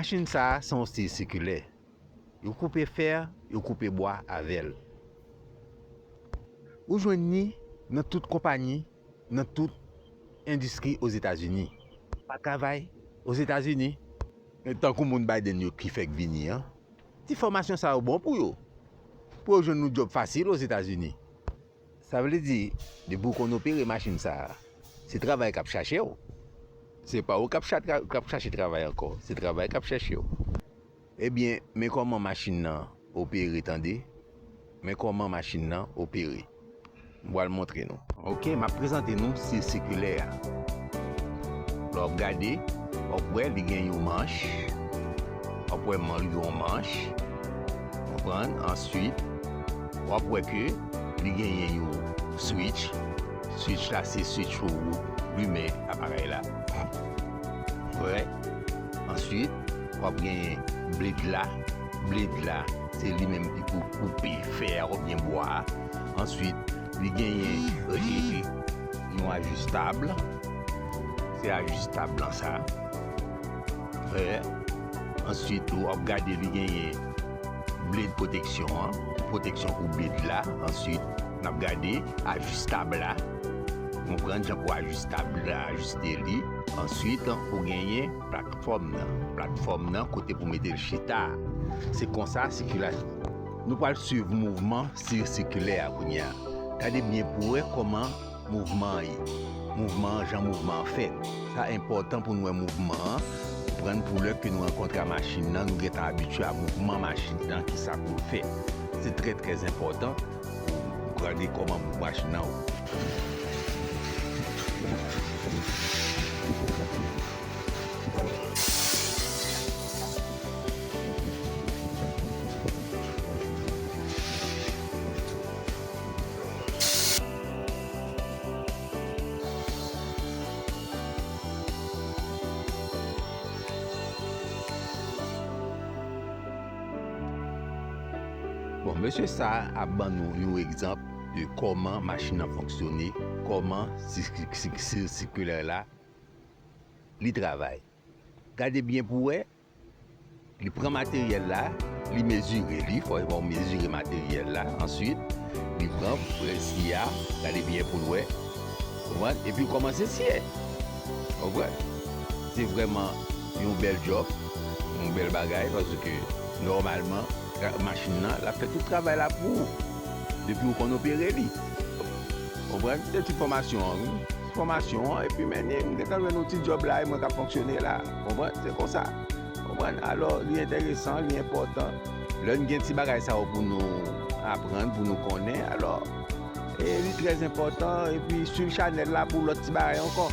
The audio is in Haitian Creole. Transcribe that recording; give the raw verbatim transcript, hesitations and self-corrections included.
Machin sa a se yon stil sikilè. Yo koupe fè, yo koupe bwa avè l. Ou jwenn li nan tout konpayi, nan tout endistri Ozetazini. Pa travay Ozetazini. Tankou moun Biden yo ki fèk vini an, ti fòmasyon sa yo bon pou yo. Pou yo jwenn yon djòb fasil Ozetazini. Sa vle di, depi w konn opere machin sa a, se travay k ap chache w. Se pa ou k ap cha-, k ap chache travay ankò, se travay k ap chache w. Ebyen, men kòman machin nan opere, tande. Men kòman machin nan opere. M pral montre nou. Ok, m ap prezante nou stil sikilè a. Lè w ap gade, w ap wè li gen yon manch. W ap wè man-, yon manch. Konprann? Answit, w ap wè ke li genyen yon switch. Switch la, se switch pou limen aparèy la. Wè. Answit, w ap genyen blade la. Blade la, se li menm ki pou koupe fè a oubyen bwa a. Answit, li genyen, e, e, e, yon ajistab. Se ajistab lan sa. Wè. Answit, w ap gade li genyen blade pwoteksyon an, pwoteksyon pou blade la. Answit, n ap gade ajistab la. Konprann jan pou ajistab la, ajiste li. Answit, ou genyen platfòm nan. Platfòm nan, kote pou mete l chita. Se konsa sikilasyon. Nou pral swiv mouvman stil sikilè a kounye a. Gade byen pou wè kòman mouvman an ye. Mouvman an, jan mouvman an fèt. Sa enpòtan pou nou wè mouvman an. Konprann, pou lè ke nou rankontre a machin nan, nou gentan abitye a mouvman machin nan, kisa pou l fè. Se trè, trè enpòtan pou gade kòman machin nan. Bon, mesye sa a ap ban nou yon egzanp de kòman machin nan fonksyone, kòman si-, si-, si-, sikilè la li travay. Gade byen pou w wè, li pran materyèl la, li mezire li, fò, fò w mezire materyèl la. Answit, li pran prèsi a, gade byen pou l wè. Konprann? Epi l kòmanse siye. Konprann? Se vrèman yon bèl djòb, yon bèl bagay, paske nòmalman, tra-, machin nan, l ap fè tout travay la pou ou. Depi ou konn opere li. Konprann? Se ti fòmasyon an, wi. Fòmasyon an, epi men, m gentan jwenn yon ti djòb la, e mwen k ap fonksyone la. Konprann? Se konsa. Konprann? Alò, li enteresan, li enpòtan. Lè n gen ti bagay sa yo pou nou aprann, pou nou konnen, alò, e li trè enpòtan, epi swiv chanèl la pou lòt ti bagay ankò.